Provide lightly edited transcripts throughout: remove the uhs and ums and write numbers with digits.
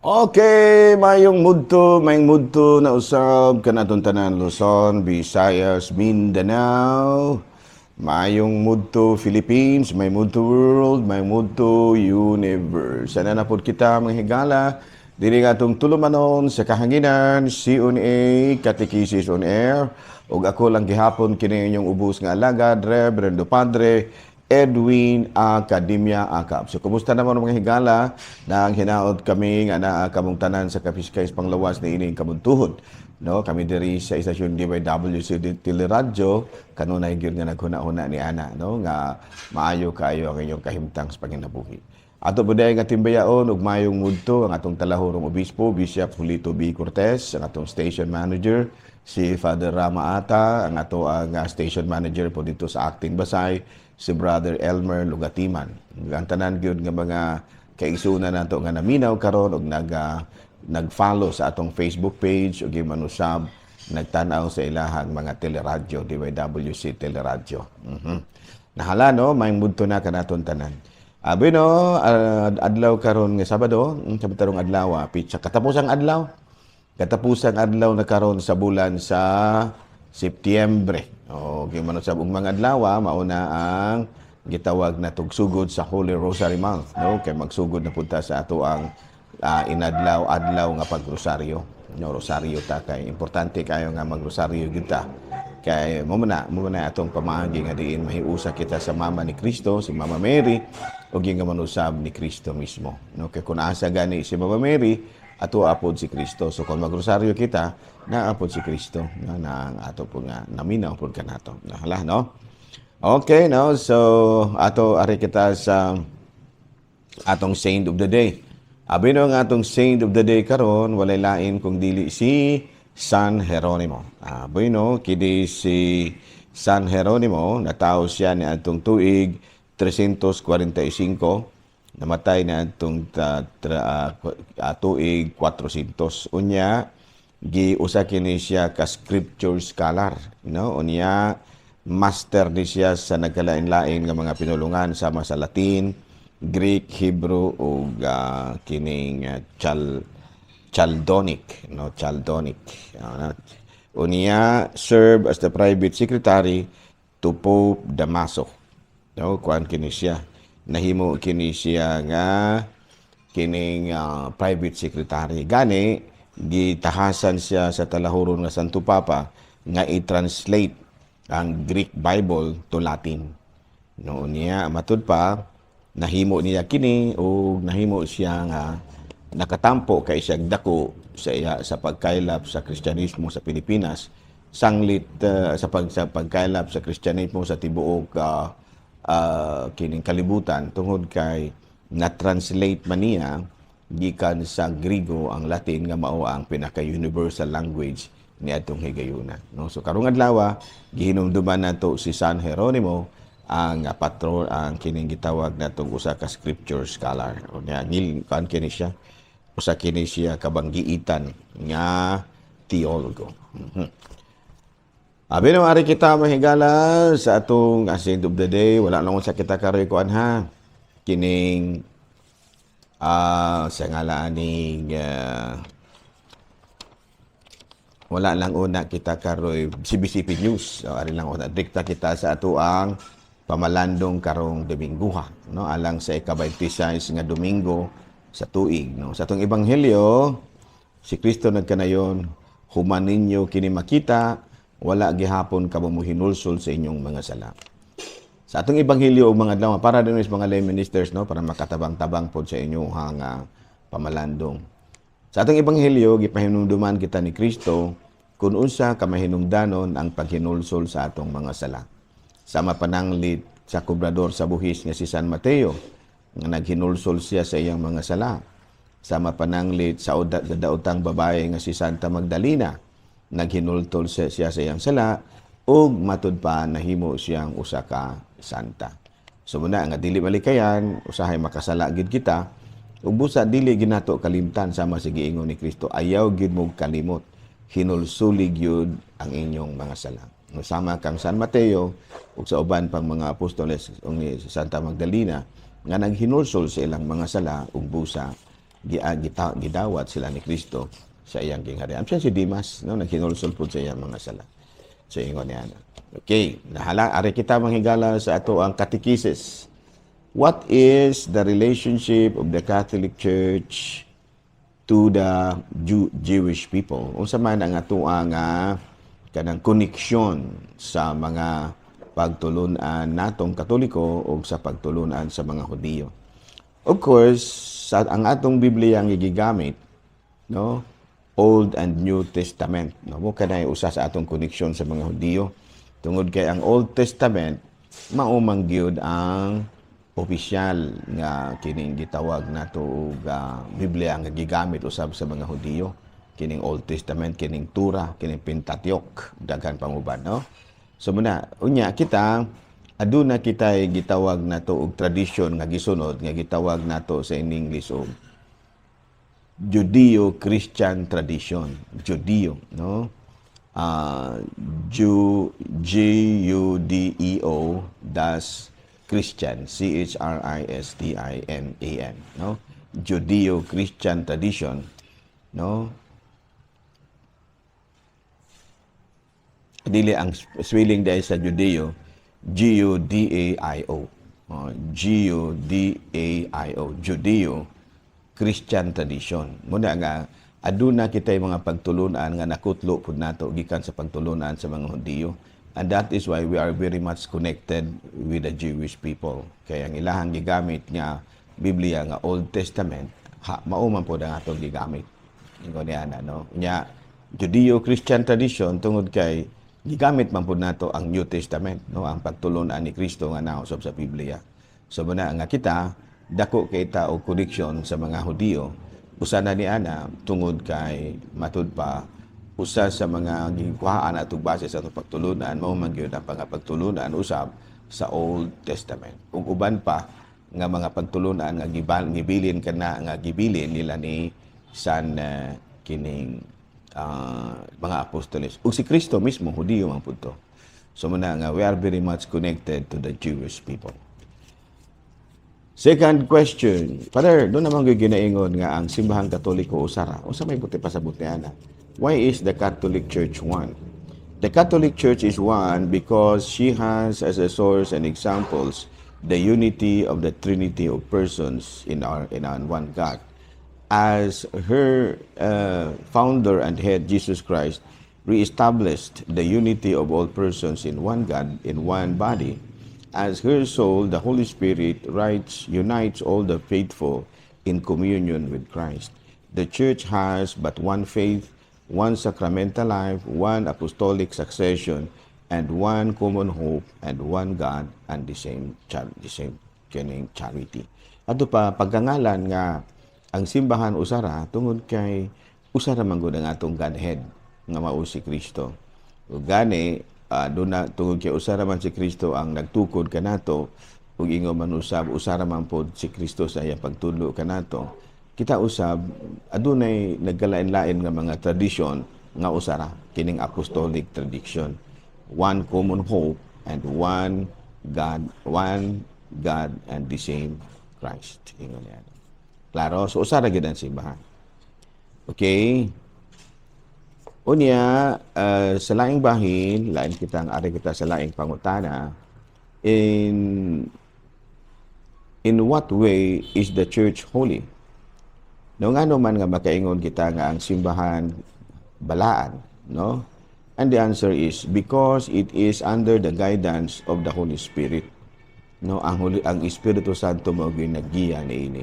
Okay, mayong mudto na usab kanatong tanan, Luzon, Visayas, Mindanao, mayong mudto Philippines, may mudto world, may mudto universe. Sana na pod kita, mga higala, diri nga atong tulumanon sa kahanginan, CONA, Catechesis on Air, ug ako lang gihapon kini inyong ubos nga alagad, Reverendo Padre Edwin Academia Acab. So, kumusta naman, mga higala, nang hinaot kami nga naa kamong tanan sa kapiskay panglawas ni ining kabuntuhod. No, kami diri sa istasyon DYWC Teleradyo kanunay gyud nga naghuna-huna ni ana, no, nga maayo kaayo ang inyong kahimtang sa panginabuhi. Ato po nga timbayaon ug mayong mudto ang atong talahurong obispo, Bishop Julito B. Cortez, ang atong station manager si Father Rama Ata, ang ato ang station manager po dito sa Acting Basay, si Brother Elmer Lugatiman. Ang tanan gyud nga mga kaigsuonan nato nga naminaw karon og nag-follow sa atong Facebook page ug manusab nagtan-aw sa ilahang mga teleradyo, DYWC Teleradyo. Nahala, no, may mudto na kanaton tanan. Abi no, adlaw karon nga Sabado, ang tarong adlaw, pitsa katapusang adlaw. Katapusang adlaw na karon sa bulan sa Setyembre. O manusab ug mga adlaw, mauna ang gitawag na tugsugod sa Holy Rosary Month, no? Kay magsugod na punta sa ato ang inadlaw-adlaw nga pagrosaryo. No, rosaryo ta kay importante kayo nga magrosaryo gyud ta. Kay mo man na atong pamaagi nga diin mahiusa kita sa mama ni Kristo, si Mama Mary, ug nga manusab ni Kristo mismo. No, kay kung asa gani si Mama Mary, ato apod si Kristo. So kung magrosaryo kita, naapod si Kristo na, na ang ato po nga naminaw pod kanato. Nahala, no? Okay, no? So ato ari kita sa atong saint of the day. Abi no, ang atong saint of the day karon walay lain kung dili si San Geronimo. Abi no, kini si San Geronimo, natawo siya ni atong tuig 345, namatay na atong tuig 400. Unya, giusa kini siya ka scripture scholar, no? Unya, master ni siya sa nagkalain-lain nga mga pinulungan sama sa Latin, Greek, Hebrew ug kining Chaldonic, no, Chaldonic. Unya serve as the private secretary to Pope Damaso. No, kuan kini siya. Nahimo kini siya nga kining private secretary. Gani gitahasan siya sa talahuron nga Santo Papa nga i-translate ang Greek Bible to Latin. No, niya matud pa nahimo niya kini ug nahimo siya nga nakatampo kay siya dako sa iya sa pagkaylap sa Kristyanismo sa Pilipinas sanglit sa pagkaylap sa Kristyanismo sa tibuok kining kalibutan tungod kay na-translate man niya gikan sa Grigo ang Latin nga mao ang pinaka-universal language ni atong higayuna, no? So karong adlaw gihinumduman nato si San Geronimo, ang patron, ang kining gitawag natong usa ka scripture scholar. O niya ngil kan kini siya, usa kini siya kabanggiitan nga teologo. Abi no, ari kita, mahigala, sa atong saint of the day. Wala lang sa kita karoy kuan ha. Kining sa ngalan ning wala lang una kita karoy CBCP News. So, ari lang una direkta kita sa ato ang pamalandong karong Domingguha, no, alang sa ika-26 nga Domingo sa tuig, no. Sa atong ebanghelyo, si Kristo nagkanayon, "Human ninyo kini makita, wala gihapon kamo mohinulsol sa inyong mga sala." Sa atong ebanghelyo ug mga adlaw para din sa mga lay ministers, no, para makatabang-tabang pod sa inyong pamalandong. Sa atong ebanghelyo, gipahinumduman kita ni Kristo kung unsa ka mahinungdanon ang paghinulsol sa atong mga sala. Sama pananglit sa kobrador sa buhis nga si San Mateo nga naghinulsol siya sa iyang mga sala. Sama pananglit sa daotang babae nga si Santa Magdalena, naghinulsol siya sa iyang sala ug matud pa nahimo siyang usa ka santa. So muna nga dili malikayan, usahay makasala gid kita ug busa dili ginato kalimtan sama sa giingon ni Kristo, "Ayaw gid mo kalimot, hinulsuli gyud ang inyong mga sala." No, sama kang San Mateo ug sa uban pang mga apostoles ug ni Santa Magdalena nga naghinulsol sa ilang mga sala ug busa Gidawat sila ni Kristo sa iyang gingharian. Siya si Dimas, no, naghinulsol pud sa iyang mga sala. So ingon niya na. Okay, nahala ari kita, mga higala, sa ato ang katekisis. What is the relationship of the Catholic Church to the Jewish people? Unsa man ang ato nga kanang koneksyon sa mga pagtulunan natong Katoliko o sa pagtulunan sa mga Hudiyo? Of course, sa ang atong Biblia ang gigamit, no, Old and New Testament, no, mo kanay usa sa atong koneksyon sa mga Hudiyo tungod kay ang Old Testament mao man gyud ang opisyal nga kining gitawag nato og Biblia nga gigamit usab sa mga Hudiyo, kining Old Testament, kining Torah, kining Pentateuch, daghan pang uban, no. So muna unya kita aduna kita gitawag nato og tradisyon nga gisunod nga gitawag nato sa in English og Judeo-Christian tradition. Judeo, no? Ju G U D E O dash Christian, C H R I S T I N A N, no? Judeo-Christian tradition, no? Dili ang spelling dahil sa Judeo, G U D A I O. Oh, G U D A I O, Judeo Christian tradition. Muna nga aduna kitay mga pagtulunan nga nakutlo pud nato gikan sa pagtulunan sa mga Hudiyo. And that is why we are very much connected with the Jewish people. Kaya ang ilahang gigamit nga Biblia nga Old Testament, ha, mao man pod ang atong gigamit. Ingon niya na, no? Nya, Judeo-Christian tradition tungod kay gigamit man pud nato ang New Testament, no, ang pagtulunan ni Kristo nga nausab sa Biblia. So muna nga kita dako kay ta og connection sa mga Hudiyo. Usa na ni ana tungod kay matud pa usa sa mga gikuhaan atong base sa atong pagtulunan mao man gyud ang pagtulunan usab sa Old Testament. Ug uban pa nga mga pagtulunan nga gibilin kana nga gibilin nila ni san kining mga apostoles. Ug si Kristo mismo Hudiyo man pud to. So muna nga we are very much connected to the Jewish people. Second question. Father, duna man gyud ginaingon nga ang simbahang Katoliko usara. Unsa may buot pasabot niana? Why is the Catholic Church one? The Catholic Church is one because she has as a source and examples the unity of the Trinity of persons in our one God. As her founder and head, Jesus Christ, reestablished the unity of all persons in one God, in one body, as her soul, the Holy Spirit, unites all the faithful in communion with Christ. The Church has but one faith, one sacramental life, one apostolic succession, and one common hope, and one God, and the same kining charity. Ato pa pagkangalan nga ang simbahan usara tungod kay usara man gud ang atong Godhead nga mao si Kristo. Ug gani duna tungod kay usara man si Kristo ang nagtukod kanato ug ingon man usab usara man pod si Kristo sa iyang pagtudlo kanato. Kita usab adunay nagkalain-lain nga mga tradisyon nga usara kining apostolic tradition. One common hope and one God and the same Christ. Ingon niya. Klaro? So usara gyud ang simbahan. Okay? Unya, sa laing bahin, lain kitang ari kita sa laing pangutana, in what way is the church holy? No, ngano man nga makaingon kita nga ang simbahan balaan, no? And the answer is because it is under the guidance of the Holy Spirit. No, ang Espiritu Santo mao gyud naggiya niini.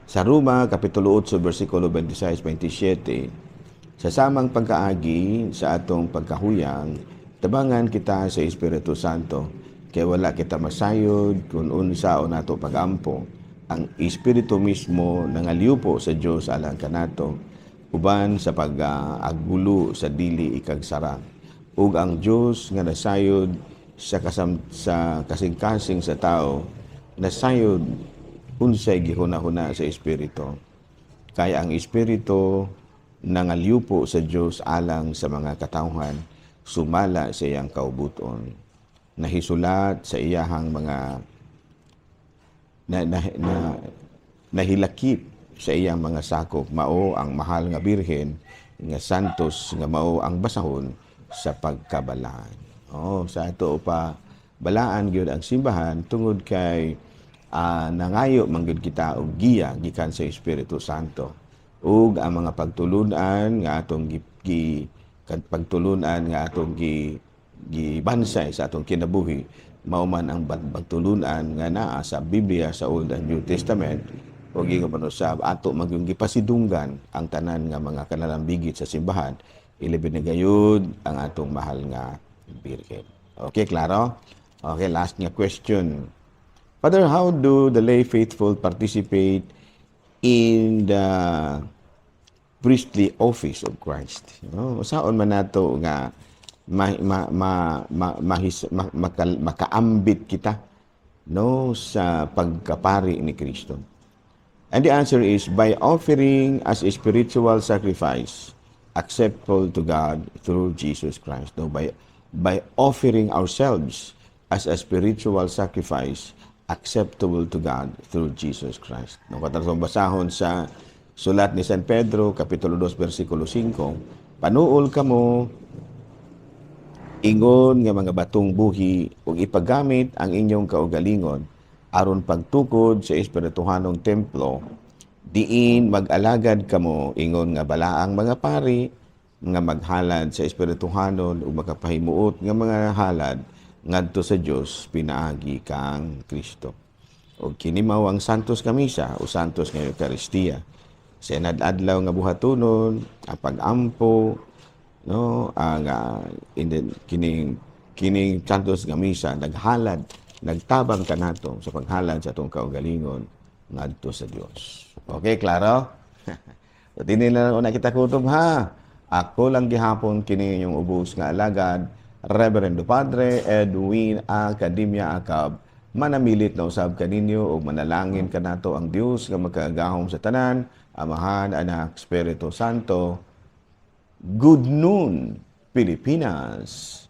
Sa Roma kapitulo 8 bersikulo 26 27, sa samang pagkaagi sa atong pagkahuyang, tabangan kita sa Espiritu Santo kay wala kita masayod kung unsa o nato pagampo. Ang Espiritu mismo nangaliupo sa Dios alang kanato uban sa pag-agulo sa dili ikagsara. Ug ang Dios nga nasayod sa kasing-kasing sa tao, nasayod unsay gihuna-huna sa Espiritu. Kaya ang Espiritu nangalyupo sa Dios alang sa mga katawhan sumala sa iyang kaubuton. Nahisulat sa iyahang mga na, na, na nahilakip sa iyang mga sakop, mao ang mahal nga Birhen nga santos nga mao ang basahon sa pagkabalaan. Oh, sa ato pa balaan gyud ang simbahan tungod kay nangayo man gyud kita og giya gikan sa Espiritu Santo ug ang mga pagtulunan nga atong gi pagtulunan nga atong gi gibansay sa atong kinabuhi mao man ang pagtulunan nga naa sa Biblia, sa Old and New Testament, ug ingon man usab ato magyung gipasidunggan ang tanan nga mga kanalambigit sa simbahan, ilabi na gayud ang atong mahal nga Birhen. Okay, klaro? Okay, last nga question. Father, how do the lay faithful participate in the priestly office of Christ? No? Saon man nato nga ma, ma, ma, ma, mahis, ma, makaambit kita, no, sa pagkapari ni Kristo? And the answer is by offering as a spiritual sacrifice acceptable to God through Jesus Christ. No, by offering ourselves as a spiritual sacrifice acceptable to God through Jesus Christ. No, katong basahon sa sulat ni San Pedro, Kapitulo 2, versikulo 5, "Panuol kamo ingon nga mga batong buhi ug ipagamit ang inyong kaugalingon aron pagtukod sa espirituhanong templo diin mag-alagad kamo ingon nga balaang mga pari nga maghalad sa espirituhanon ug makapahimuot nga mga halad ngadto sa Dios pinaagi kang Kristo." Ug kini mao ang Santos nga Misa o Santos nga Eukaristiya. Sa adlaw nga buhatonon, ang pag-ampo, no, ang in the, kining kining Santos nga Misa naghalad, nagtabang kanato sa paghalad sa atong kaugalingon ngadto sa Dios. Okay, klaro? So, dinhi na lang una kita kutob, ha. Ako lang gihapon kini inyong ubos nga alagad, Reverendo Padre Edwin Academia Acab. Manamilit na usab kaninyo ug manalangin kanato ang Dios nga makagagahom sa tanan, Amahan, Anak, Espiritu Santo. Good noon, Pilipinas.